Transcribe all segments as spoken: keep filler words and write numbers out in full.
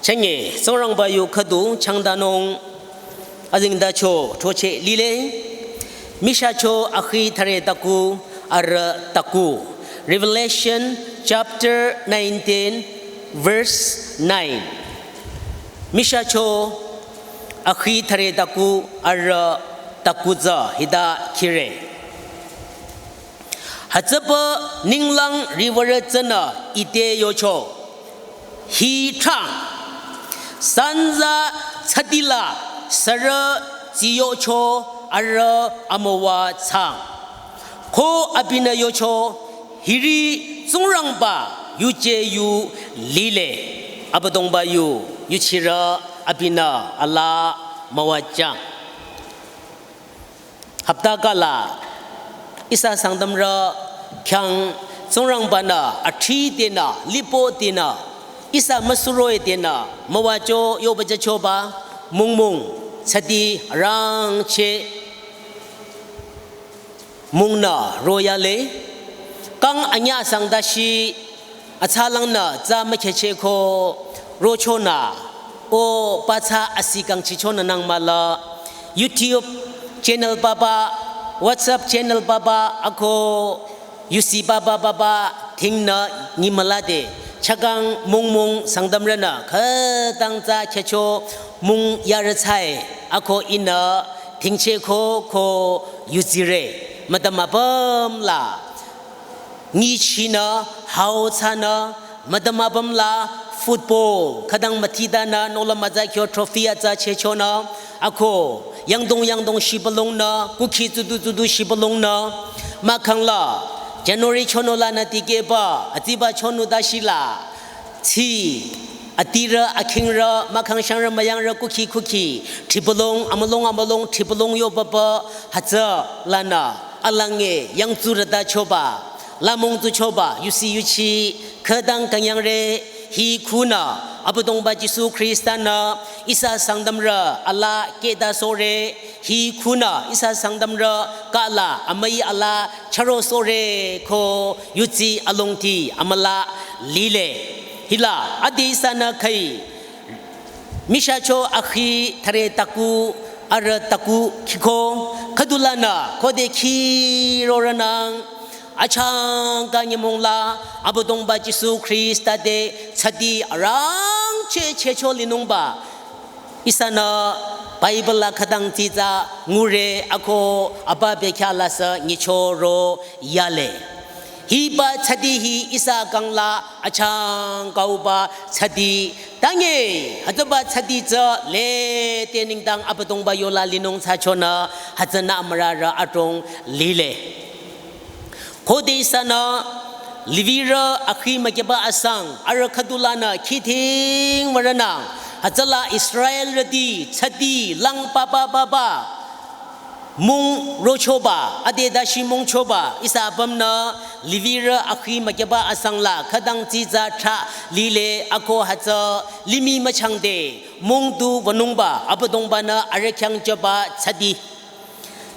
Chenge, Tsingrangba yu khüdu changdanung azingdacho throcheh lile. Mishacho akhi thüre taku arüh taku. Revelation chapter nineteen, verse nine. Mishacho akhi thüre taku arüh taku tsü hita khire. Hütsüpü ninglang riwürü tsünü ite yocho. Hi thang. Sanza tsatila sürü tsiyocho arüh amüwa tsang. Ko abinü yocho hiri Tsingrangba yuje yu lile. Abüdongba yu yuchirü abinü alaa müwajang. Hapta kala ihsa Sangtamrü khyang Tsingrangbanü athri tenü, lipo tenü, ihsa müsuroh-i tenü, müwacho yobajachoba, mungmung, tsati rangcheh, mungnü royale, kang anyüh sangdashi, atsalangnü tsü mükhecheko rochonü, o patsa asi kangchichonü nangmüla, YouTube channel papa, WhatsApp channel papa, ako yusi papa papa, thingnü nyimülade, chakang mungmung Sangtamrünü, khütang tsü khecho mung yarü tsai, ako ihnü thingcheko ko yuzire, mütüm apüm la. Nyichinü, hao tsünü, mütüm apüm la football, khütang müthitanü, nola müza kyo trophy atsa chechonü, ako, yangdong yangdong shibülungnü, kukhi tsudu tsudu shibülungnü, mahkhang la, January chonolanü tikehba, atsiba chonu dashila, tsi, atirü, akhingrü, mahkhang shangrü, müyangrü, kukhi kukhi, tripülung, amülung amülung, tripülung yobaba, hütsülanü, alange, yangtsurü tachoba, lamong tsuchoba, yusi yuchi, khütang künyangre, hi khunü, Abüdongba Jisu Khristanü, ihsa Sangtamrü, alaa kehta sohre, hi khunü, ihsa Sangtamrü, kala, amüi alaa, chüro sohre, ko, yutsi alongti, amüla, lile. Hila, adi ihsanü khai, Mishacho akhi thüre taku arüh taku khiko khüdulanü khode khirorünang achangka nyümong la Abüdongba Jisu Khrista te tsati arangcheh chehcho linungba ihsanü Bible la khütang tsitsa ngure ako apa bekhyah la sü nyichoro yale. Hiba tsati hi ihsa kang la achangkauba tsati tange, hütsüba tsati tsü lete nengdang Abüdongba yola linung thsachonü hütsünü amürarü adrong lile. Khode ihsanü Levirü akhi mükyüba asang arüh khüdulanü khithing mürünang hütsüla Israelrüti tsati lang papa papa mung rochoba, ade dashi mungchoba, ihsa apümnü Levirü akhi mükyüba asang la khütang tsitsa trah lile ako hütsü limih müchangde mung tu wünungba Abüdongbanü arüh khyang jüba tsati.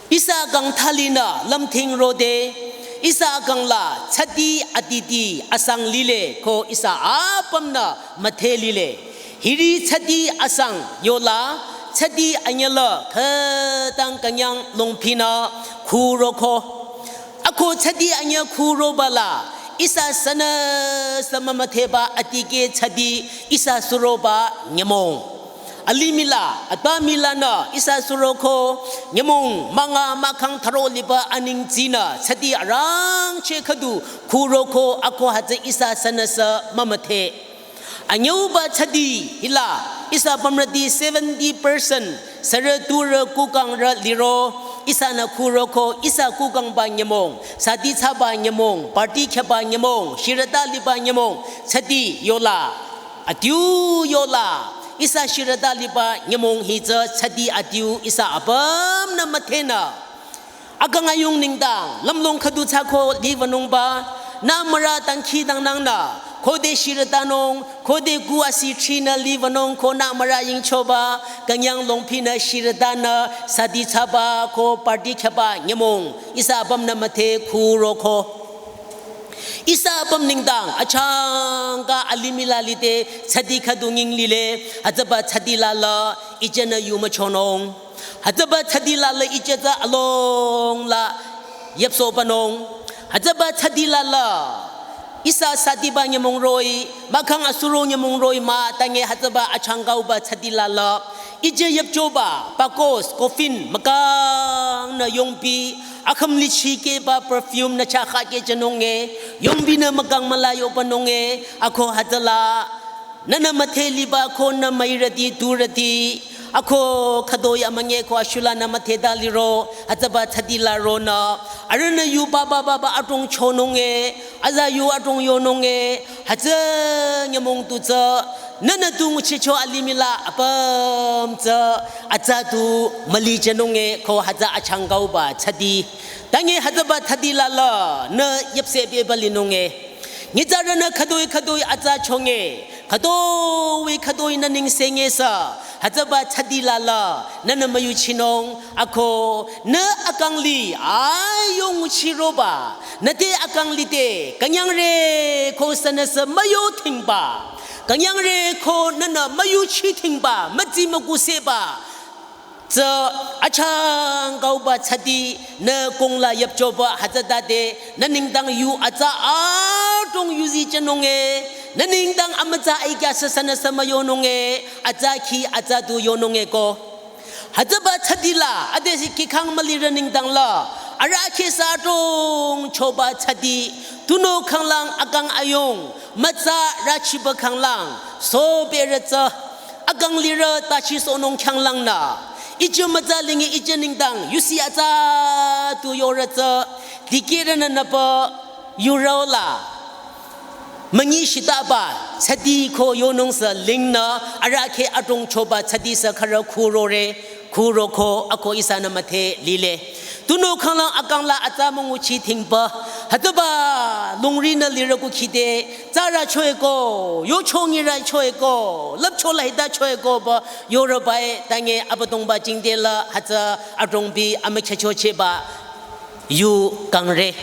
Ihsa kang thalinü lümthing rode, ihsa kang la tsati aditi asang lile ko ihsa apümnü müdhe lile. Hiri tsati asang yola, tsati anyüla khütang künyang longphinü khuroko. Ako tsati anyü khuroba la, ihsa sünüsü mümüdheba atikeh tsati ihsa suroba nyümong. Alimih la, atbamih lanü ihsa suroko nyümong münga mahkhang thüro liba anengtsinü tsati arangcheh khüdu khuroko ako hütsü ihsa sünüsü mümüdhe. Anyüuba tsati hila ihsa apümrüti seventy percent sürü turü kukangrü liro ihsanü khuroko ihsa kukangba nyümong, sadi thsaba nyümong, party khyaba nyümong, shirüta liba nyümong, tsati yola, adiu yola, ihsa shirüta liba nyümong hi tsü tsati adiu ihsa apümnü müdhenü. Akang ayung nengdang, lümlong khüdu thsako liwünungba, nü mürü dangkhidangnangnü, khode shirütanung, khode ku asi thrinü liwünung ko nü mürü yingchoba, künyang longphinü shirütanü, sadi thsaba ko party khyaba nyümong, ihsa apümnü müdhe khuroko. Ihsa apüm nengdang achangka alimih la lide tsadi khüdu nying lile, hütsüba tsadi la la ijenü yu müchonung. Hütsüba tsadi la la ije tsü along la yüpsohbanung. Hütsüba tsadi la la ihsa sadiba nyümong roh-i, mahkhang asuro nyümong roh-i mah tange hütsüba achangkauba tsadi la la ije yüpchoba pakos coffin mükang nü yongpi akhümlichikehba perfume nü chah khakeh jünunge, yongpi nü mükang müla yobanunge, ako hütsüla nünü müdhe liba ko nü müirüti turüti, ako khütoi amünyi ko ashula nü müdheda liro, hütsüba tsadi la ronü, arühnü yu baba baba adrong chonunge, aza yu adrong yonunge, hütsü nyümong tu tsü, nünü tu nguchicho alimih la apüm tsü, atsa tu müli jünunge ko hütsü achangkauba tsadi. Tange hütsüba tsadi la la nü yüpsehpehba linunge. Nyitsarünü khütoi khütoi atsa chonge, khütoi khütoi nü nengsenge sü, hütsüba tsadi la la nünü müyuchinung, ako nü akang li ayong nguchiroba, nü te akang lide künyangre ko sünüsü müyo thingba, künyangre ko nünü müyuchi thingba, mütsi mükusehba tsü achangkauba tsadi nü kong la yüpchoba hütsütade nü nengdang yu atsa adrong yuzi jünunge, nü nengdang amütsa aikya sü sünüsü müyonunge, atsa khi atsa tu yonunge ko. Hütsüba tsadi la adesi kikhang mülirü nengdang la, arüh akheh sü adrong choba tsadi, tunüo khanglang akang ayong mütsa rüchiba khanglang sobere tsü, akang lirü tachisohnung khyanglangnü, ije mütsa lingi ije nengdang yusi atsa tu yorü tsü, dikehrünü nüpü yurü la münyi shitaba tsadi ko yonung sü lingnü, arüh akheh adrong choba tsadi sü khürü khürore, khüroko ako ihsanü müdhe lile. Tunüo khanglang akang la atsa münguchi thingba, hütsüba lungrinü lirü kukhide, tsarü choeko, yocho nyirü choeko, lüpcho la hita choekoba yorübae tange Abüdongba jingte la hütsü adrongpi amükhyachochehba yu kangre.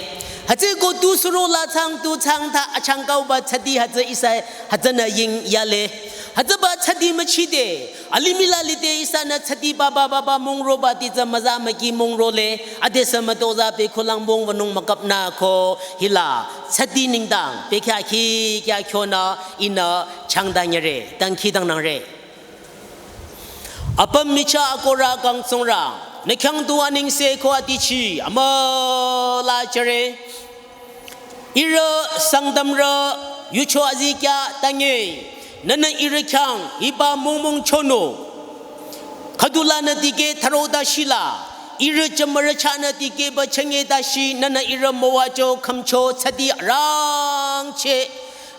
Hütsüeko tu suro la chang tu chang tha achangkauba tsadi hütsü ihsa hütsünü ying yale. Hütsüba tsadi müchide, alimih la lide ihsanü tsadi baba baba müngrobati tsü müza müki müngrole, adesü mütozah pekhulang müngbünung mükapnü ko hila tsadi nengdang bekhyah khikya khyonü ihnü changdanyere, dangkhidangnangre. Apüm michah akohrü kang Tsingrang, nü khyang tu anengse ko adichi amüla jüre. Ihrü Sangtamrü yucho azikyah tange, nünü ihrü khyang hiba müngmüng chonung. Khüdulanü dikeh tharo ta shila, ihrü jümürü chahnü dikehba chünye ta shi, nünü ihrü müwacho khümcho tsadi arangcheh,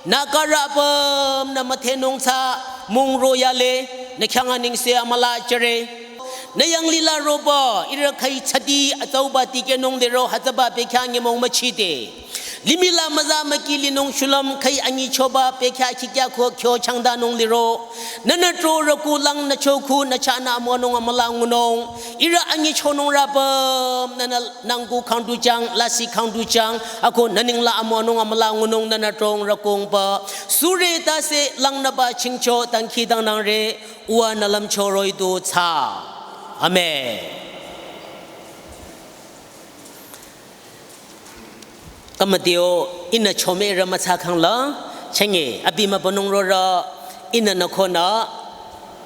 nü karü apümnü müdhenung tsü müngroyale, nü khyang anengse amüla jüre. Nü yanglih la roba, ihrü khüi tsadi atsauba dikehnung liro hütsüba bekhyah nyümong müchide. Limih la müza müki linung shulüm khüi anyichoba bekhyah khikya ko kyo changdanung liro. Nünü tro rüku lang nü chokhu nü chahnü amüwanung amüla ngunung. Ihrü anyichonungrü apüm, nünü nangku khangdu chang, lasih khangdu chang, ako nü nengla amüwanung amüla ngunung nünü trong rükungba. Sure tase langnüba chingcho dangkhidangnangre, uwa nü lümcho roh-i du thsa. Amen. Kamadiyo ihnü chomürü mütsa khangla, chünye abi mübünung rorü ihnü nü khonü,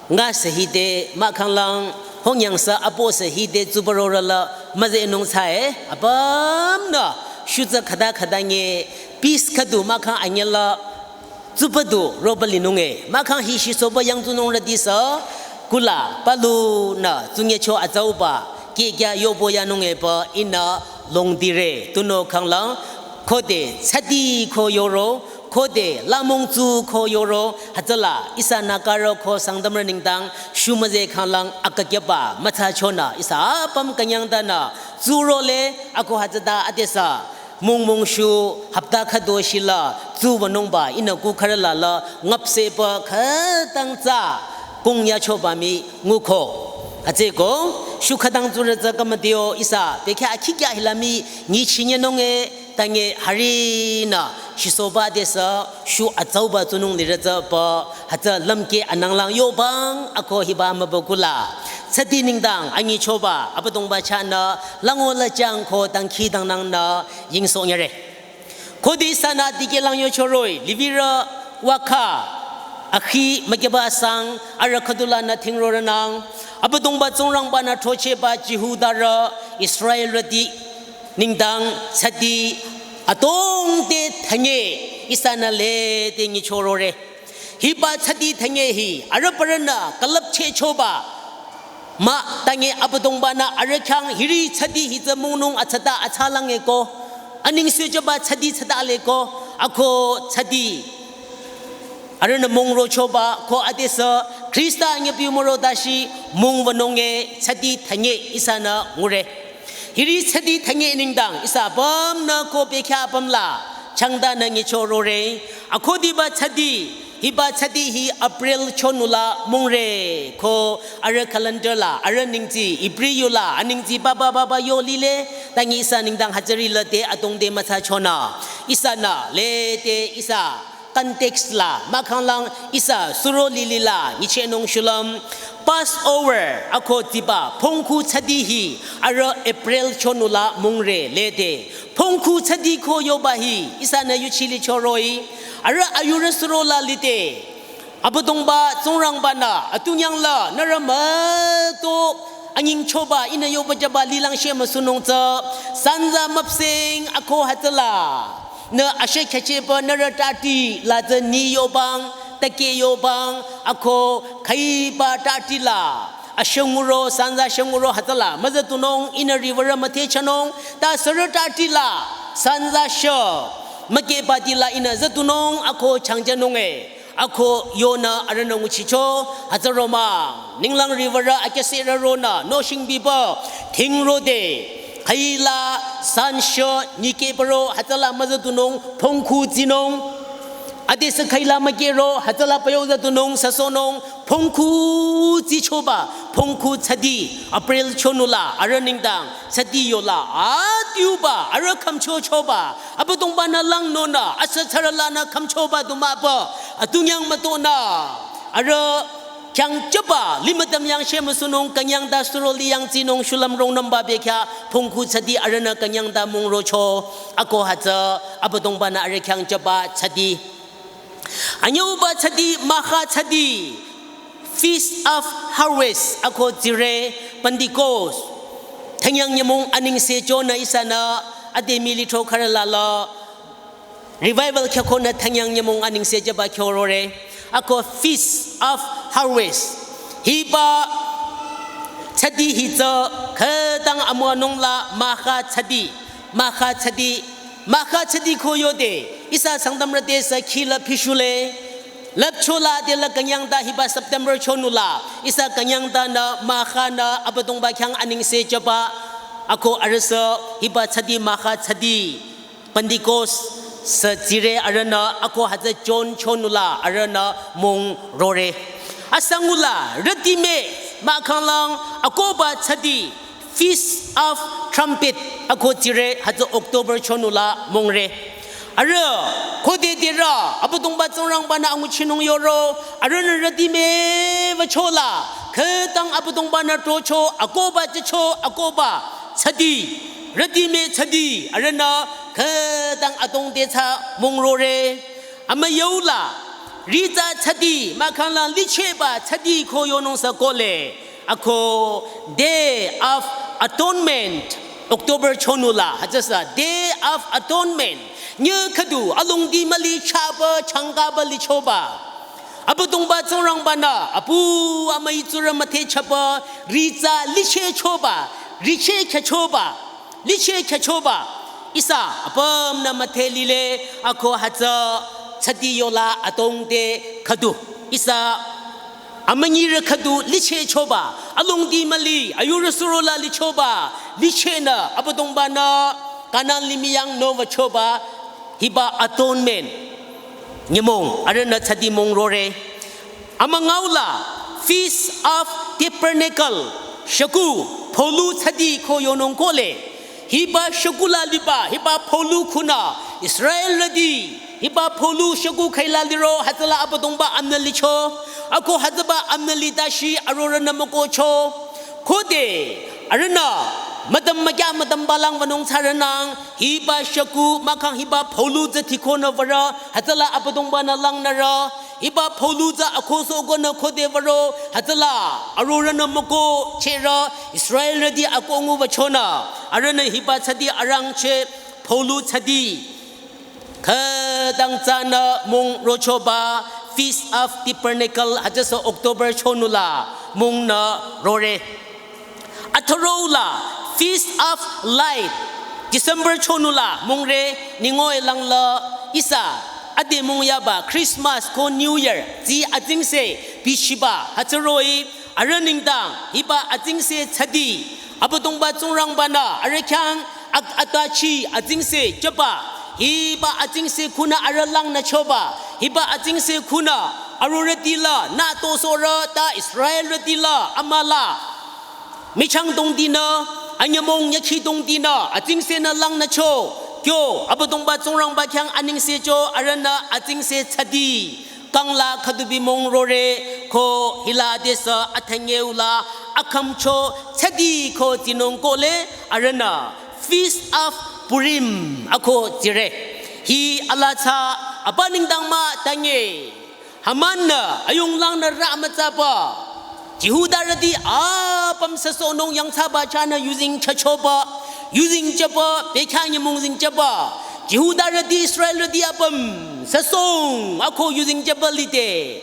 nga sü hide mahkhanglang, hongyang sü apo sü hide tsuba rorü la müzehnung thsae, apümnü, shutsü khüta khüta nye, peace khüdu mahkhang anyüla, tsuba du roba linunge, mahkhang hi shisoba yangtsunungrüti sü, kula, palunü, tsunyecho atsauba, kekya yobo yanungeba ihnü longdire, tunüo khanglang, khode, tsadi ko yoro, khode, lamong tsu ko yoro, hütsüla, ihsa nü karü ko Sangtamrü nengdang, shumüzeh khanglang, akakyaba, mütsachonü, ihsa apüm künyangtanü, tsurole, ako hütsüta adesü, mung mung shu hapta khüdu shila tsuwünungba ihnü ku khürü la la ngapsehba khütang tsü kung yachoba mii nguko. Hütsüeko shu khütang tsurü tsü kamadiyo ihsa bekhyah akhikya hila mii nyichinyünunge Tange harinü shisoba desü shu atsauba tsunung lirütsüba hütsü lümkeh ananglang yobang ako hiba mübükula. Tsüdi nengdang anyichoba Abüdongba chahnü lango lajang ko dangkhidangnangnü yingsohnyüre. Khode ihsanü dikehlang yochoroh-i, Levirü wakha, akhi mükeba sang, arüh khüdulanü thingrorünang, Abüdongba Tsingrangba-nü throchehba Jihudarü, Israelrüti nengdang tsüdi adrong te thanye ihsanü lede nyichorore. Hiba tsüdi thanye hi, arüh parünü külüpchehchoba mah, tange Abüdongba-nü arüh khyang hiri tsüdi hi tsü mungnung atsata atsalang eko, anengse jüba tsüdi tsata leko, ako tsüdi arühnü mungrochoba ko adesü Khrista nyüpiu müro dashi mungwünunge tsüdi thanye ihsanü ngure. Hiri tsüdi thanye nengdang ihsa apümnü ko bekhyah apüm la changdanü nyichorore. Akhudiba tsüdi, hiba tsüdi hi April chonula mungre ko arüh calendar la, arüh ningji, Hebrew yula, aningji baba baba yo lile, tange ihsa nengdang hütsüri lede adrong te müthsachonü. Ihsanü lede ihsa context la, mahkhanglang ihsa suro lilila, nyichehnung shulüm. Passover, ako tsiba, phongkhu tsüdi hi, arüh April chonula mungre lede. Phongkhu tsüdi ko yoba hi, ihsanü yuchilichoroh-i, arüh ayurü suro la lide. Abüdongba Tsingrangba-nü, atunyang la, nührü müto, anyingchoba, ihnü yoba jüba lilang shemüsunung tsü, sanza müpseng ako hütsüla. Nü asheh khecheba nührü tati la tsü ni yobang, take yobang, ako khüiba tati la. Ashanguro, sanza shanguro hütsüla. Müzütunung, ihnü riwürü müthehchanung, ta sürü tati la. Sanza shü. Mükehba tila ihnü zütunung, ako changjanunge. Ako yonü arühnü nguchicho, hütsü romang. Ninglang riwürü akesirü ronü, nohshing biba, thingrode. Khüila, san shü, nyikehbaro, hütsüla müzütunung, phongkhu tsinung. Adesü khüila mükehro, hütsüla püyo zütunung, süsohnung, phongkhu tsichoba, phongkhu tsüdi, April chonula, arüh nengdang, tsüdi yola, adiuba, arüh khümchochoba, Abüdongba-nü langnonü, asütsarü lanü khümchoba du mahba, atunyang mütonü, arüh khyang jüba, limüdüm yang shemüsunung, künyang ta suro li yang tsinung, shulüm rungnümba bekhyah, phongkhu tsüdi arühnü künyang ta mungrocho, ako hütsü, Abüdongba-nü arüh khyang jüba tsüdi. Anyüuba tsüdi, mahkhang tsüdi, Feast of Harvest, ako tsire, Pentecost. Thanyang nyümong anengse chonü ihsanü, ade militro kharalala, revival khyükonü thanyang nyümong anengse jüba khyürore. Ako Feast of Harvest. Hiba tsüdi hi tsü khütang amüwanung la mahkhang tsüdi. Mahkhang tsüdi. Mahkhang tsüdi ko yode. Ihsa Sangtamrü te sü khila phishule. Lüpchola de la künyang ta hiba September chonula. Ihsa künyang tanü mahkhangnü Abüdongba khyang anengse jüba. Ako arüh sü hiba tsüdi mahkhang tsüdi. Pentecost sü tsire arühnü ako hütsü John chonula arühnü mungrore. Asangula rütime mahkhanglang akoba tsüdi Feast of Trumpet ako tsire hütsü October chonula mungre. Arüh khode derü Abüdongba Tsingrangba-nü anguchinung yoro, arühnü rütime wüchola, khütang Abüdongba-nü trocho, akoba jücho, akoba tsüdi. Rütime tsüdi, arühnü khütang adrong te tsü mungrore. Amüyula, ritsa tsüdi, mahkhanglang lichehba tsüdi ko yonung sü kohle. Ako Day of Atonement, October chonula, hütsüsü Day of Atonement. Nyi khüdu, alongdi müli chaba, changkaba lichoba. Abüdongba Tsingrangba-nü, apu amüi tsurü müthehchaba, ritsa lichehchoba, richeh khyüchoba, licheh khyüchoba. Ihsa, apümnü müdhe lile, ako hütsü, tsüdi yola adrong te khüdu. Ihsa, amünyirü khüdu lichehchoba, alongdi müli, ayurü surola lichoba, lichehnü, Abüdongba-nü, Kanan limih yang nowüchoba, hiba atonement. Nyümong, arühnü tsüdi mungrore. Amüngaula, Feast of Tabernacle, shükuh, pholu tsüdi ko yonung kohle. Hiba shükula liba, hiba pholu khunü, Israelrüti, hiba pholu shüku khaila liro, hütsüla Abüdongba amnü licho, ako hütsüba amnü litashi, arorühnü mükohcho. Khode, arühnü, müdüm mükya müdüm balang wünung tsarünang, hiba shüku mahkhang hiba pholu tsü tikonü würü, hütsüla Abüdongba-nü langnürü, hiba pholu tsü akohsohkonü khode würo, hütsüla, arorühnü mükohcherü, Israelrüti akoh ngu wüchonü, arühnü hiba tsüti arangcheh pholu tsüti. Khütang tsünü mung rochoba Feast of Tabernacle hütsüsü October chonula mungnü rore. Athürola Feast of Light December chonula mungre ningo-i langla ihsa ade mung yaba Christmas ko New Year tsü atsingse bichiba hütsüroh-i arüh nengdang hiba atsingse tsüti Abüdongba Tsingrangba-nü arüh khyang ak-, atachi atsingse jüba. Hiba atsingse khunü arüh langnüchoba. Hiba atsingse khunü arorüti la nü tosohrü ta Israelrüti la amüla. Michang dongdinü, anyümong nyükhi dongdinü, atsingsenü langnücho. Kyo, Abüdongba Tsingrangba khyang anengsecho, arühnü atsingse tsüti. Kangla khüdubi mung rore ko hila desü athangeu la akhümcho tsüti ko tsinung kohle arühnü Feast of Purim ako tsire. Hi ala tsü apa nengdang mah tange. Haman-nü ayung langnürü amütsaba. Jihudarüti apüm süsohnung yangthsaba chahnü yuzeng chachoba, yuzeng jüba, bekhyah nyümong zeng jüba. Jihudarüti Israelrüti apüm süsohng ako yuzeng jüba lide.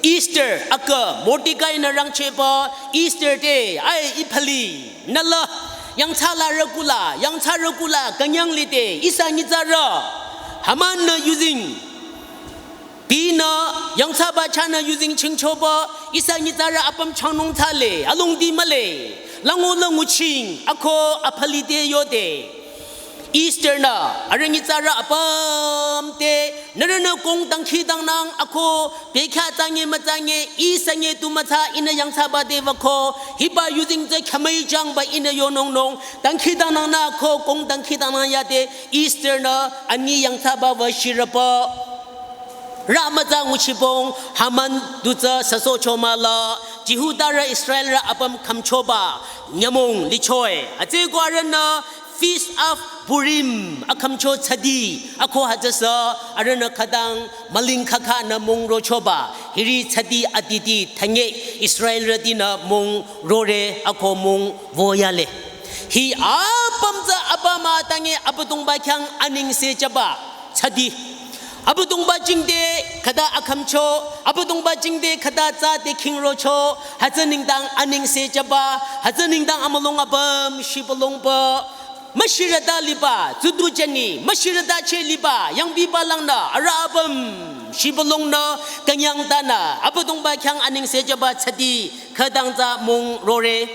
Esther akü Mordekai-nü rangchehba Esther te ai iphali nüla yangthsalarü kula, yangthsarü kula künyang lide ihsa nyitsarü. Haman-nü yuzeng binü yangthsaba chahnü yuzeng chingchoba ihsa nyitsarü apüm changnung thsale, alongdi mühle, lango la nguching, ako aphalite yode. Esther-nü, arüh nyitsarü apüm te, nührünü kong dangkhidangnang ako, bekhyah tsange mütsange, ih sanye tu mütsa ihnü yangthsaba te wüko, hiba yuzeng tsü khyamüi jangba ihnü yonungnung, dangkhidangnangnü ako, kong dangkhidangnang yade, Esther-nü, ani yangthsaba wü shirüpa. Rü mütsa nguchibong Haman du tsü süsohcho mahla, Jihudarü Israelrü apüm khümchoba nyümong lichoe. Hütsüeko arühnü Feast of Purim akhümcho tsüti ako hütsüsü arühnü khütang müling khakhanü mung rochoba. Hiri tsüti aditi thanye Israelrütinü mung rore ako mung woyale. Hi apüm tsü apa mah tange Abüdongba khyang anengse jüba tsüti. Abüdongba jingte khüta akhümcho, Abüdongba jingte khüta tsü te khingrocho, hütsü nengdang anengse jüba, hütsü nengdang amülung apüm shibülungba, müshirüta liba, tsudu jüni, müshirüta cheh liba, yangbiba langnü, arüh apüm shibülungnü, künyangtanü, Abüdongba khyang anengse jüba tsüti, khütang tsü mung rore.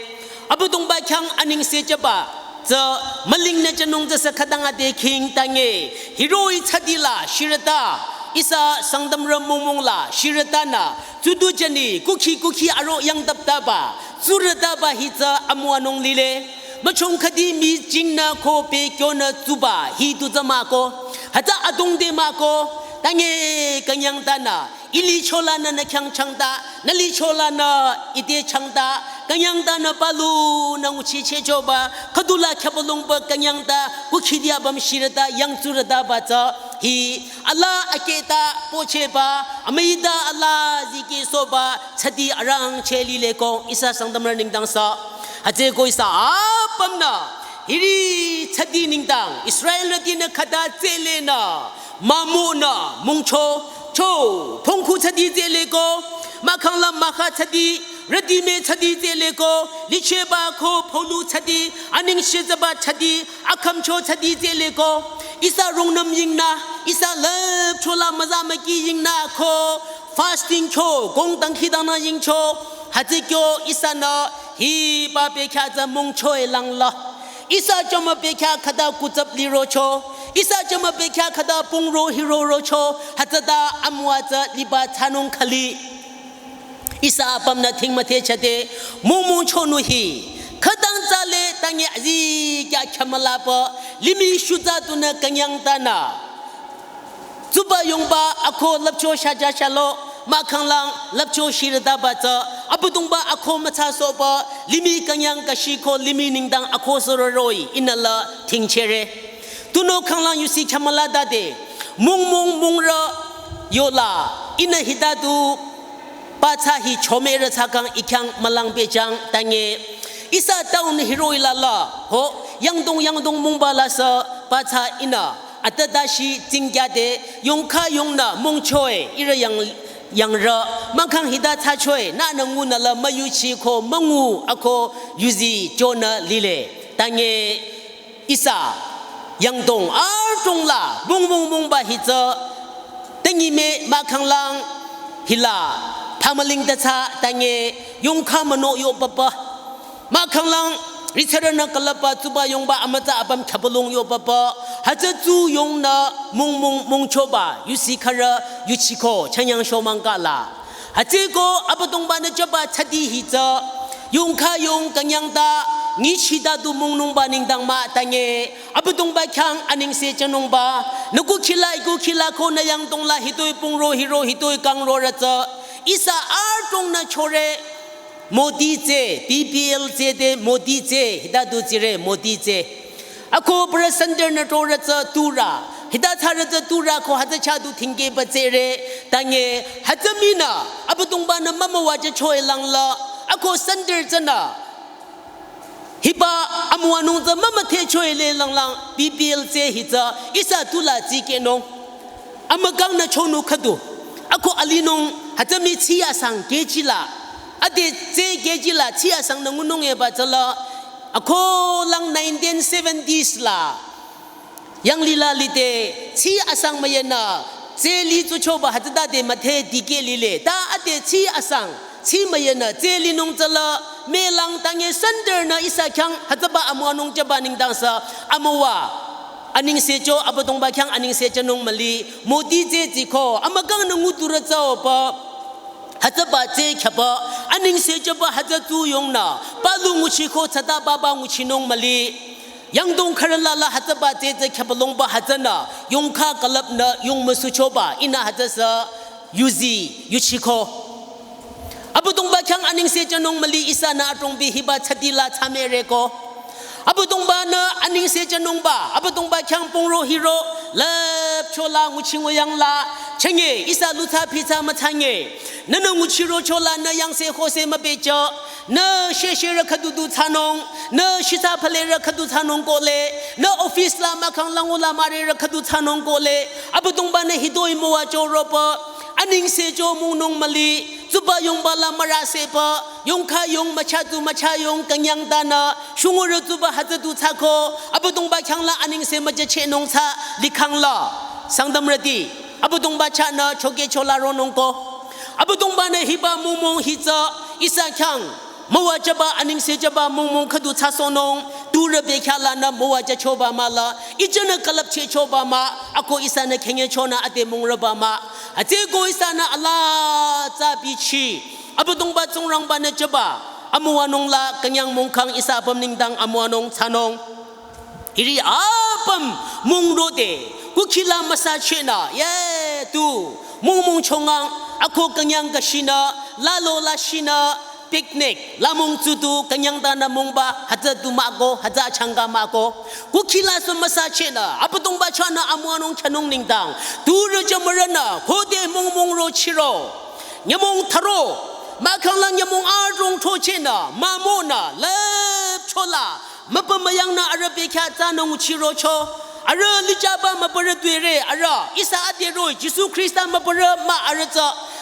Abüdongba khyang anengse jüba tsü mülingnü jünung tsü sü khütang ade khing tange. Hiroh-i tsüti la shirüta. Ihsa Sangtamrü mungmung la shirütanü. Tsudu jüni kukhi kukhi aro yangtaptaba. Tsurütaba hi tsü amüwanung lile. Müchong khüdi mi jingnü ko pe kyonü tsuba hi du tsü mahko. Hütsü adong te mahko. Tange künyangtanü. Ilicholanü nü khyang changta, nü licholanü ite changta, künyangtanü palunü nguchichehchoba, khüdula khyabülungba künyangta, kukhidi apüm shirüta, yangtsurütaba tsü, hi, ala akehta pochehba, amüita ala zikehsohba, tsüti arangcheh lileko, ihsa Sangtamrü nengdang sü. Hütsüeko ihsa apümnü, hiri tsüti nengdang, Israelrütinü khüta tselenü, mamonü mungcho, cho, phongkhu tsüti tseleko, mahkhang la mahkhang tsüti, rütime tsüti tseleko, lichehba ko pholu tsüti, anengse jüba tsüti, akhümcho tsüti tseleko, ihsa rungnüm yingnü, ihsa lüpcho la müza müki yingnü ko, fasting cho, kong dangkhidangnang yingcho, hütsü kyo ihsanü, hiba bekhyah tsü mungcho-i langla. Ihsa jümü bekhyah khüta kutsap lirocho. Ihsa jümü bekhyah khüta pungro hirorocho. Hütsüta amüwa tsü liba thsanung khali. Ihsa apümnü thing müthehchade. Mungmung chonu hi. Khütang tsü le tange azikyah khyamülapü, limih shutsa tunü künyangtanü. Tsuba yongba ako lüpcho shaja shalo, mahkhanglang lüpcho shirütaba tsü, Abüdongba ako mütsasohba, limih künyang kashi ko limih nengdang ako süroroi, ihnü la thingchere. Tunüo khanglang yusi khyamüladade, mung mung mungrü yola, ihnü hita du, pathsa hi chomerü thsakhang I khyang mülang pehjüng tange. Ihsa town hiroh-i lala, ho, yangdong yangdong mungba lasü, pathsa ihnü, atütüshi tsingkyade, yongkha yongnü mungchoe, ihrü yang, yangrü, mahkhang hita thsachoe, nünü ngunü la müyuchi ko müngu ako yuzi chonü lile. Tange, ihsa, yangdong adrong la, mung mung mungba hi tsü, tenyime mahkhanglang, hila, phamüling ta thsa, tange, yongkha müno yo papa. Mahkhanglang, ritsarünü külüpba tsuba yongba amütsa apüm khyapalung yo papa. Hütsü tsu yongnü mung mung mungchoba, yusi khürü, yuchiko, chanyang shomang kala. Hütsüko Abüdongba-nü jüba thsati hi tsü, yongkha yong künyangta, nyichita du mungnungba nengdang mah tange, Abüdongba khyang anengse jünungba, nü kukhila I kukhila ko nü yangdong la hitoi pungro hiro hitoi kangrorü tsü, ihsa adrongnü chore, Modi tse, B P L tse de Modi tse, hita du tsire Modi tse. Ako pürü center nü torü tsü turü, hita thsarü tsü turü ko hütsü chah du thingkehba tsere, tange, hütsü minü, Abüdongba-nü mümüwajüchoe langla, ako center tsünü. Hiba amüwanung tsü mümüdhechoe le langlang, B P L tse hi tsü, ihsa tula tsikehnung. Amükangnü chonung khüdu. Ako alinung, hütsü mi tsi asang kehjila. Ade tse kehjila tsi asang nü ngunung eba tsüla. Ako lang nineteen seventies la. Yanglila lide, tsi asang müyünü, tse li tsuchoba hütsütade müdhe dikeh lile. Ta ade tsi asang, tsi müyünü, tse linung tsüla, melang tange center nü ihsa khyang hütsüba amüwanung jüba nengdang sü, amüwa. Anengse jo, Abüdongba khyang anengse jünung müli, Modi tse tsiko, amükangnü nguturü tsüoba. Hütsüba tse khyaba, anengse jüba hütsü tsu yongnü, palu nguchiko tsüta baba nguchinung müli. Yangdong khürü lala hütsüba tse tse khyapalungba hütsünü, yongkha külüpnü yong müsuchoba, ihnü hütsü sü, yuzi, yuchiko. Abüdongba khyang anengse jünung müli ihsanü adrong bi hiba thsati la thsamere ko. Abüdongba-nü anengse jünungba, Abüdongba khyang pungro hiro, lüpcho la nguchi nguyang la, chenge, ihsa lutsa phitsa mütsange. Nünü nguchirocho la nü yangse hose müpehjü, nü shesherü khüdu du thsanung, nü shitsa phalerü khüdu thsanung kohle, nü office la mahkhang langu la marerü khüdu thsanung kohle, Abüdongba-nü hitoi müwajüroba, anengse jo mungnung müli, tsuba yongba la müraseba, yongkha yong mücha tu mücha yong künyangtanü, shungurü tsuba hütsü du thsako, Abüdongba khyang la anengse müjüchehnung thsa, likhang la, Sangtamrüti, Abüdongba chahnü chokehcho la ronung ko. Abüdongba-nü hiba mungmung hi tsü, ihsa khyang, müwajüba anengse jüba mungmung khüdu thsasohnung, turü bekhyah lanü müwajüchoba mah la, ihsanü külüpchehchoba mah, ako ihsanü khenyecho nü ade mungrüba mah. Hütsüko ihsanü alaa tsü bichi, Abüdongba Tsingrangba-nü jüba, amüwanung la künyang mungkhang ihsa apüm nengdang amüwanung thsanung. Hiri apüm mungrode, kukhila müsachehnü, ye tu, mungmung chongang, ako künyang kashinü, lalo lashinü, picnic, lamung tsutu, künyangtanü mungba, hütsü tu mahko, hütsü achangka mahko. Kukhila sü müsachehnü, Abüdongba chahnü amüwanung khyünung nengdang, turü jümürünü, khode mungmung rochiro. Nyümong tharo, mahkhang la nyümong adrong throchehnü, mümonü, lüpcho la, müpü müyangnü arüh bekhyah tsünü nguchirocho. Arüh lijaba mübürü tuere, arüh, ihsa ade roh-i, Jisu Khrista mübürü mah arüh tsü.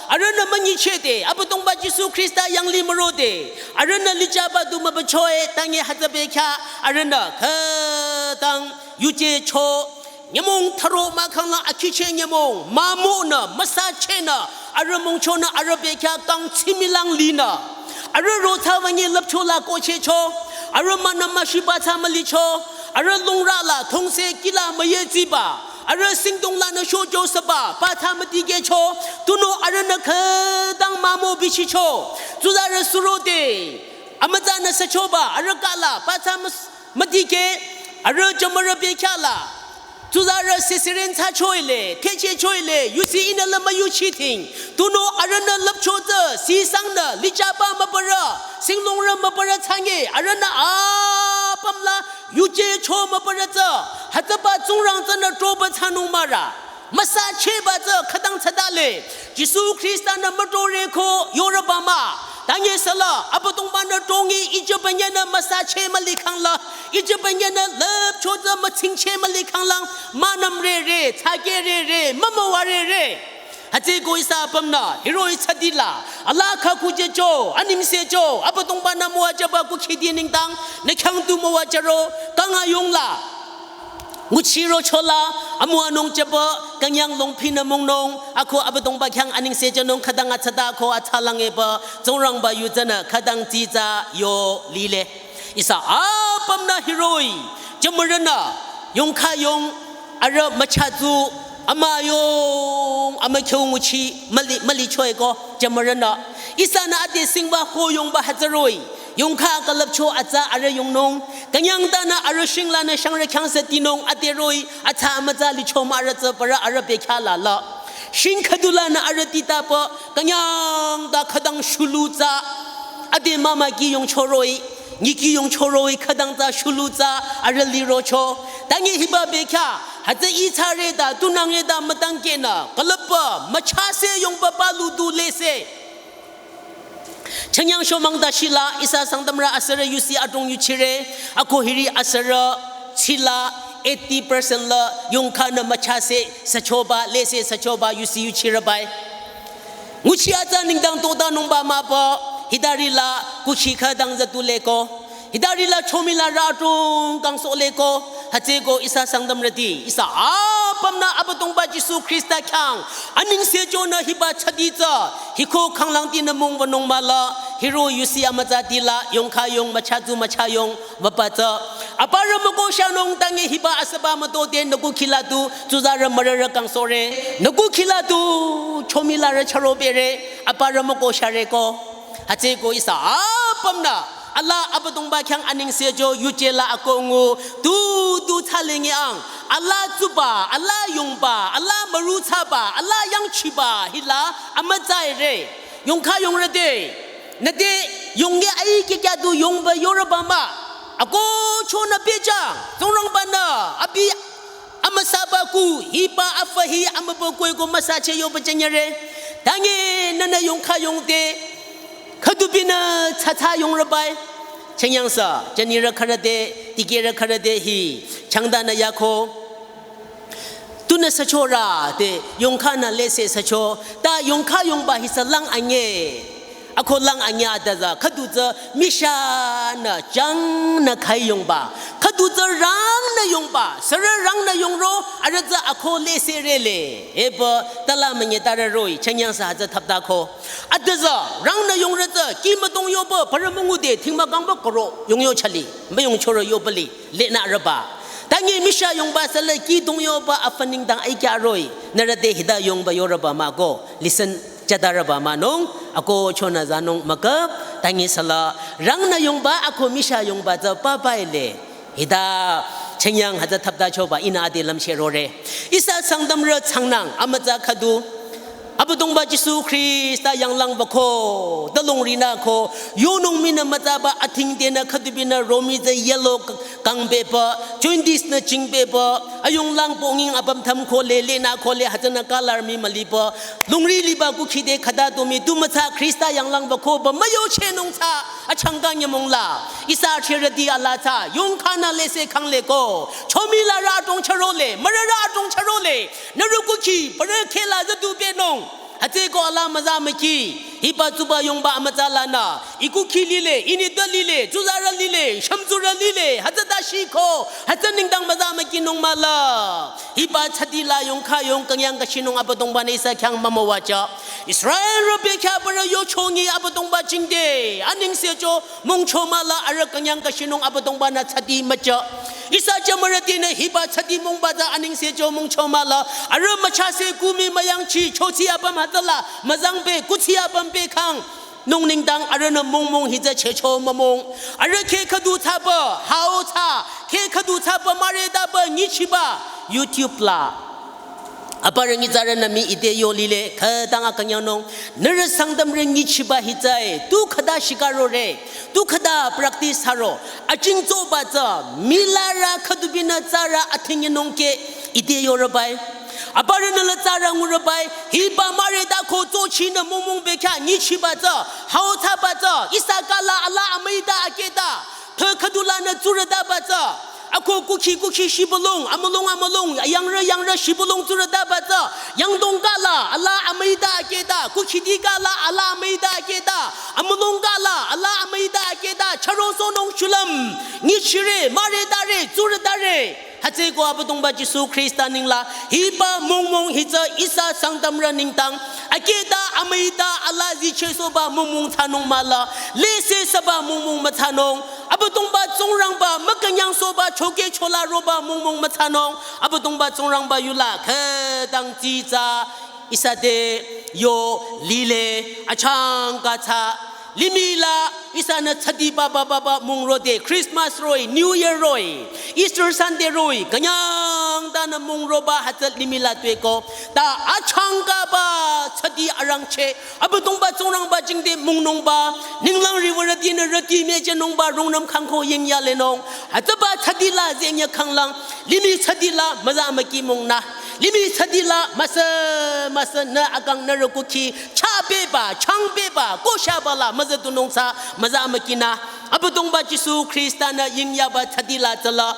Arühnü münyichehde, Abüdongba Jisu Khrista yanglih mürode. Arühnü lijaba du mübüchoe, tange hütsü bekhyah, arühnü, khütang, yuje cho. Nyümong tharo mahkhang la akhicheh nyümong, mümonü, müsachehnü, arüh mungchonü, arüh bekhyah kang tsimilang linü. Arüh ro thsa wünyi lüpcho la kohchehcho, arüh münü müshiba thsa mülicho, arüh lungrü la thongse kihla müyetsiba, arüh singdong lanü shojo süba, pa thsa müdikehcho, tunüo arühnü khütang mümo bichicho, tsuzarü surode, amütsanü süchoba, arüh kala, pa thsa müs-, Müdikeh, arüh jümürü bekhyah la. Tsuzarü Caesarean thsachoile, thechehchoile, yusi ihnü la müyuchiting. Tunüo arühnü lüpcho tsü, sisangnü, lichaba mübürü, singlongrü mübürü thsange, arühnü apüm la, yuje cho mübürü tsü, hütsüba Tsingrang tsünü troba thsanung mara. Müsachehba tsü khütang thsadale. Jisu Khrista-nü mütrore ko yorüba mah. Tanye sala, Abüdongba-nü trongi ijüba nyinü müsacheh mülikhang la. Ijüba nyinü lüpcho tsü mütsingcheh mülikhang la. Münümrere, thsakehrere, mümüwarere. Hütsüeko ihsa apümnü, hiroh-i thsadila. Alaa khakhujecho, anengsecho, Abüdongba-nü müwajüba kukhidi nengdang, nü khyang tu müwajüro, kang ayung la. Nguchirocho la, amüwanung jüba, künyang longphinü müngnung, ako Abüdongba khyang anengse jünung khütang athsata ko athsalang epü, Tsingrangba yu tsünü khütang tsitsa yo lile. Ihsa apümnü hiroh-i, jümürünü, yongkha yong, arüh müchatsu, amüyong, amükhyu nguchi, müli, mülichoeko, jümürünü. Ihsanü ade singba ko yongba hütsüroh-i. Yongkha külüpcho atsa arüh yongnung, künyang tanü arüh shinglanü shangrü khyang setinung ade roh-i, atsa amütsa licho mah arüh tsü parü arüh bekhyah la la. Shing khüdulanü arüh titapü, künyang ta khütang shulu tsü, ade mama kih yongcho roh-i, nyi kih yongcho roh-i khütang tsü shulu tsü, arüh lirocho. Tanye hiba bekhyah, hütsü itsare ta, tunangre ta mütangkehnü, külüpba, müchase yongba palu du lese. Chanyang shomang ta shila, ihsa Sangtamrü asürü yusi adrong yuchire, ako hiri asürü chila, eighty percent la, yongkhanü müchase, süchoba, lese süchoba, yusi yuchire bai. Nguchi atsa nengdang totanungba mahpü, hitari la, kukhi khütang zatuleko. Hitari la chomi la rü adrong kangsohleko, hütsüeko ihsa Sangtamrüti, ihsa apümnü Abüdongba Jisu Khrista khyang, anengse jünü hiba thsadi tsü, hiko khanglangtinü müngubanung mah la, hiroh-i yusi amütsati la, yongkha yong müchatsu müchayong, wüpü tsü. Aparü mükoh shanung tanye hiba asüba mütote nü kukhi la tu, tsuzarü mürürü kangsohre, nü kukhi la tu, chomi la rü chüro bere, aparü mükoh shareko. Hütsüeko ihsa apümnü, alaa Abüdongba khyang anengse jü yuje la akoh ngu, tu, tu thsalengi ang, alaa tsuba, alaa yongba, alaa müru thsaba, alaa yangchiba, hila, amütsa ire, yongkha yongrü te, nüte, yonge aikekya du yongba yorüba mah, akoh chonü pehjüng, Tsingrangba-nü, abi, amüsaba kuh, hiba afü hi amübükuh-e ko müsacheh yoba jünyire. Tanye nünü yongkha yongte, khüdubinü tsatsa yongrü bai. Chanyang sü, jünirü khürü te, dikehrü khürü te hi, changdanü yako. Tunü süchorü te, yongkhanü lese sücho, ta yongkha yongba hi sü lang anye. Ako lang anya ta tsü, khüdu tsü mishanü jangnü khai yongba. Khüdu tsü rangnü yongba, sürü rangnü yongro, arüh tsü ako lese rele. Epü, tala münye tarü roh-i, chanyang sü hütsü thaptako. Ata tsü, rangnü yongrü tsü, kih mütong yoba, parü müngude, thing mükangba koro, yongyo chali, müyong choro yobali, lenü rüba. Tanye misha yongba sü la kih tong yoba, afü nengdang aikya roh-i, nührü te hita yongba yorüba mah ko, listen. Chata rüba münung, ako chonü zanung müküp, tanye sü la, rangnü yongba, ako misha yongba tsü papa ile. Hita, chanyang hütsü thaptachoba, ihnü ade lümshe rore. Ihsa Sangtamrü changnang, amütsa khüdu. Abüdongba Jisu Khrista yanglang wüko, ta longrinü ko, yonung minü mütsaba athingtenü khüdubinü romi tsü yellow k-, kangpehpü, jaundice nü chingpehpü, ayunglang ponging apüm tham khole, lenü khole, hütsünü color mii mülipü, longri liba kukhi te khüta tu mii tu mütsa Khrista yanglang wükoba müyochehnung tsü, achangka nyümong la, ihsa cherüti ala tsü, yongkhanü lese khangleko, chomi la rü adrong chürole, mürürü adrong chürole, nührü kukhi, parü kheh la züdu pehnung. Hütsüeko ala müza müki, hiba tsuba yongba amütsa lanü, ih kukhi lile, ih nitpü lile, tsuzarü lile, shümtsurü lile, hütsüta shiko, hütsü nengdang müza mükinung mah la. Hiba thsadi la yongkha yong künyang kashinung Abüdongba-nü ihsa khyang mümüwajü. Israelrü bekhyah parü yochongi Abüdongba jingte, anengse jü, mungcho mah la arüh künyang kashinung Abüdongba-nü thsadi müjü. Ihsa jümürütinü hiba thsadi mungba tsü anengse jü mungcho mah la, arüh müchase kumi müyangchi, chochi apüm hütsüla, müzangpeh, kuchi apüm pehkhang. Nung nengdang arühnü mungmung hitsü chehcho mümung. Arüh kheh khüdu thsaba, hao thsa, kheh khüdu thsaba, müretaba, nyichiba, YouTube la. Aparü nyitsarünü mii ite yo lile, khütang akünyangnung. Nührü Sangtamrü nyichiba hitsü e, tu khüta shikarore, tu khüta practice thsaro. Achingtsoba tsü, milarü khüdubinü tsarü athinginung ke, ite yorübai. Aparünü la tsarü ngurübai, hiba müreta ko tsochinü mungmung bekhyah nyichiba tsü, hao thsaba tsü, ihsa kala ala amüita akehta, thü khüdulanü tsurütaba tsü, ako kukhi kukhi shibülung, amülung amülung, yangrü yangrü shibülung tsurütaba tsü, yangdong kala ala amüita akehta, kukhiti kala ala amüita akehta, amülung kala ala amüita akehta, chürosohnung shulüm, nyichire, müretare, tsurütare. Hütsüeko Abüdongba Jisu Khrista nengla, hiba mungmung hitsü ihsa Sangtamrü nengdang, akehta amüita ala zichehsohba mungmung thsanung mahla, lese süba mungmung müthsanung, Abüdongba Tsingrangba mükünyangsohba chokehchola roba mungmung müthsanung, Abüdongba Tsingrangba yula khütang tsitsa, ihsa te yo lile, achangka thsa, limih la, ihsanü thsadi baba baba mung rode, Christmas roh-i, New Year roh-i, Easter Sunday roh-i, künyangtanü mung roba hütsü limih la tueko, ta achangkaba thsadi arangcheh, Abüdongba Tsingrangba jingte mungnungba, ninglang riwürütinü rüti müjünungba rungnüm khangko yingyalenung, hütsüba thsadi la zenyü khanglang, limih thsadi la müza müki mungnü. Limih thsadi la müsü, müsü nü akang nührü kukhi, chah beba, chang beba, koshaba la müza tunung thsa, müza mükinü. Abüdongba Jisu Khrista-nü yingyaba thsadi la tsüla.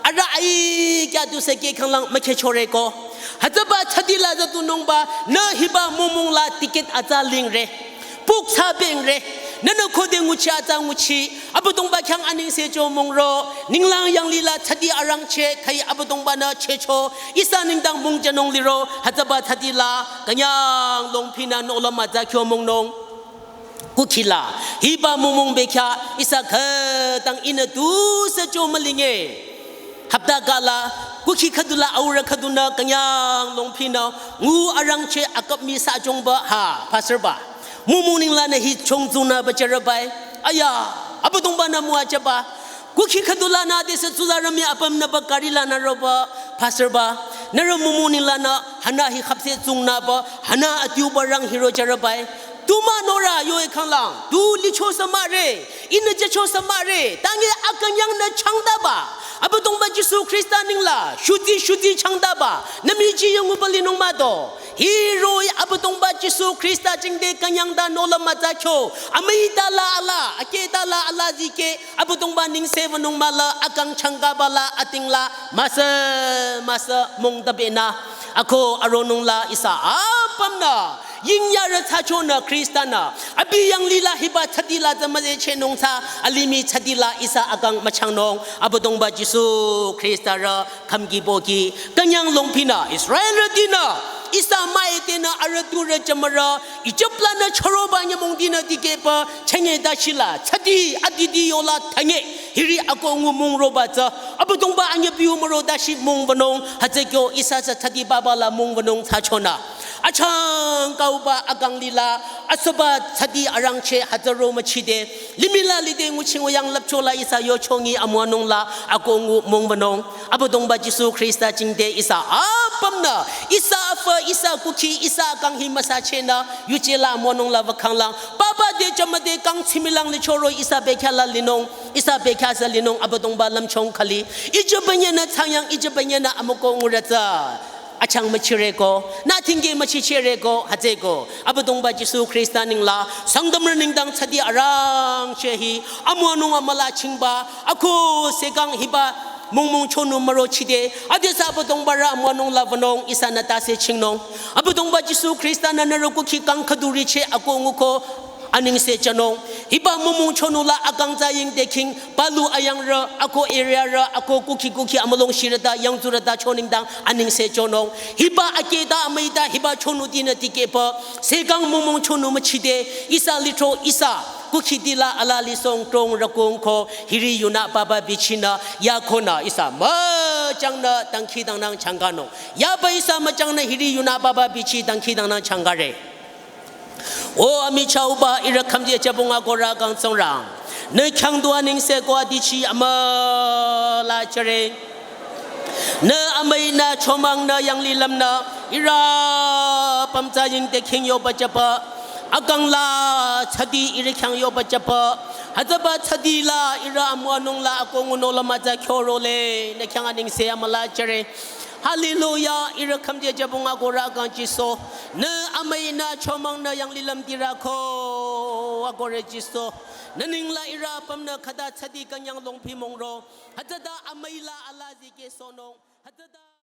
Arüh ai kya tu sü keh khanglang mükhehchore ko. Hütsüba thsadi la za tunungba, nü hiba mungmung la ticket atsa lingre. Puk thsa bengre. Nünü khode nguchi atsa nguchi. Abüdongba khyang anengse cho mungro. Ninglang yanglih la thsadi arangcheh khüi Abüdongba-nü chehcho. Ihsa nengdang mungjünung liro. Hütsüba thsadi la. Künyang longphinü nohlüm atsa kyo mungnung. Kukhi la. Hiba mungmung bekhyah. Ihsa khütang ihnü tusü cho mülinge. Hapta kala, kukhi khüdula aurü khüdunü künyang longphinü, ngu arangcheh akap mii sü chongba ha, pastor ba. Mungmung ninglanü hi chongzungnü ba jürübai. Aya, Abüdongba-nü müwajüba. Kukhi khüdulanü adesü tsuzarü mii apümnü ba gari lanü roba, pastor ba. Nührü mungmung ninglanü hanü hi khapse zungnü ba, hanü adiuba rang hiro jürübai. Tu mah nora yo-i khanglang, tu licho sü mahre, ihnü jücho sü mahre, tangi akünyangnü changdaba. Abüdongba Jisu Khrista ningla, shuti shuti changdaba, nü miji yungu ba linung mah do. Hiroh-i Abüdongba Jisu Khrista jingte künyangta nohlüm atsa kyo, amüita la ala, akehta la ala zikeh, Abüdongba nengse wünung mahla, akang changkaba la, ating la, müsü, müsü, mungtabenü. Ako aronung la ihsa apümnü. Yingyarü thsachonü Khrista-nü. Abi yanglih la hiba thsadi la tsü müzechehnung thsa, alimih thsadi la ihsa akang müchangnung, Abüdongba Jisu Khrista rü khümki pohki, künyang longphinü, Israelrütinü, ihsa müitenü arüh turü jümürü, Ijip lanü chüroba nyümongtinü dikehba, chünye dashi la, thsadi, adidi yola thanye, hiri ako ngu mung roba tsü, Abüdongba anyü biu müro dashi mung wünung, hütsü kyo ihsa tsü thsadi baba la mung wünung thsachonü. Achangkauba akang lila, asüba thsadi arangcheh hütsü ro müchide, limih la lide nguchi nguyang lüpcho la ihsa yochongi amüwanung la, ako ngu mung wünung. Abüdongba Jisu Khrista jingte ihsa apümnü, ihsa afü, ihsa kukhi, ihsa akang hi müsachehnü, yuje la amüwanung la wükhanglang. Papa te jümüde kang tsimilang lichoro ihsa bekhyah la linung, ihsa bekhyah sü linung, Abüdongba lümchung khali. Ijü bünyenü thsangyang, ijü bünyenü amüko ngurü tsü. Achang müchire ko, nü thingke müchichire ko, hütsü ko. Abüdongba Jisu Khrista ningla, Sangtamrü nengdang thsadi arangcheh hi, amüwanung amüla chingba, ako sekang hiba, mungmung chonu müro chide, adesü Abüdongba rü amüwanung la wünung ihsanü tase chingnung. Abüdongba Jisu Khrista-nü nührü kukhi kang khüdu richeh ako nguko, anengse jünung. Hiba mungmung chonu la akang tsü yingde king, palu ayangrü, ako area rü, ako kukhi kukhi amülung shirüta, yangtsurüta choningdang, anengse jünung. Hiba akehta amüita, hiba chonutinü dikehba, sekang mungmung chonu müchide, ihsa litro ihsa, kukhiti la ala lisong trong rükung ko, hiri yunü papa bichinü, yakhonü ihsa müchangnü dangkhidangnang changkanung. Yaba ihsa müchangnü hiri yunü papa bichi dangkhidangnang changkare. O amichahba ihrü khümji jübong akohrü kang Tsingrang, nü khyang du anengse ko adichi amüla jüre. Nü amüinü chomangnü yanglilümnü ihrü pümtsa yingte khing yoba jüba, akang la tsadi ihrü khyang yoba jüba, hütsüba tsadi la ihrü amüwanung la akoh ngunung la mütsa kyorole, nü khyang anengse amüla jüre. Hallelujah, ihrü khümji jübong akohrü kang Jisu, nü amüinü chomangnü yanglilümtirü ko akohre Jisu, nü nengla ihrü apümnü khüta tsadi künyang longphi mongro, hütsüta amüi la alaa zikehsohnung, hütsüta